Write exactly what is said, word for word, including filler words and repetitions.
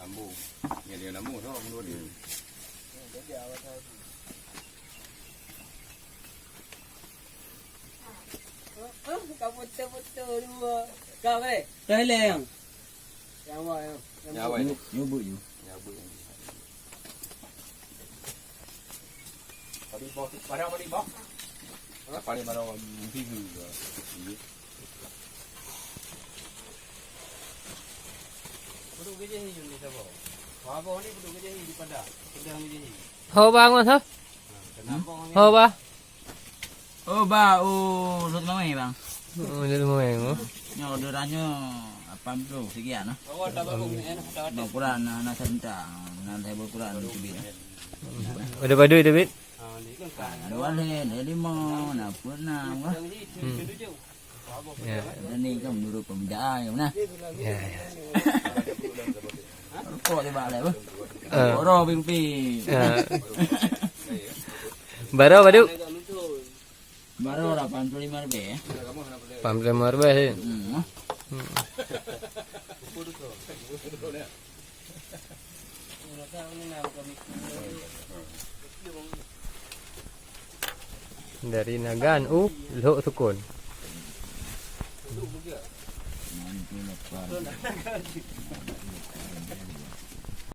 Lambu. Nyan dia lambu tu, menurut dia. Ka putus-putus dua. Kau, eh? Thailand. Yang awak, yang, yang Yang awak. Nyubut, nyubut. Yang awak. Tadi bawah tu, pada apa di bawah? Apa ni pada orang tiga ke? Iya. Peuduek keujih hi di saboh. Saboh ni peuduek keujih hi di pada. Peudang keujih hi. Ho ba ngon ho? Ha, kenapa orang ni? Ho ba. Oh, ba, oh, satu mawai, bang. Oh, satu mawai, oh. Nyoe orderan nyoe lapan puluh sekian, nah. Oh, ada baru ni, eh, ada. Bang Quran, nah, nah, sebentar. Nah, saya Bang Quran, tu, Bit. Ada padu, David? Ah, ni kan. Ah, ada wallet, ada lima, nah, pun enam, lah. Hmm. Ya. Dan ni kan menurut permintaan, ya, mana? Ya, ya. Rokok dia balik, apa? Ah. Orang pimpin. Ya. Baru, Badu? Baru lapan puluh lima ribu, ya. Lapan puluh lima ribu, ya. Hmm. Hmm. Dari Nagan u Lhok Sukon.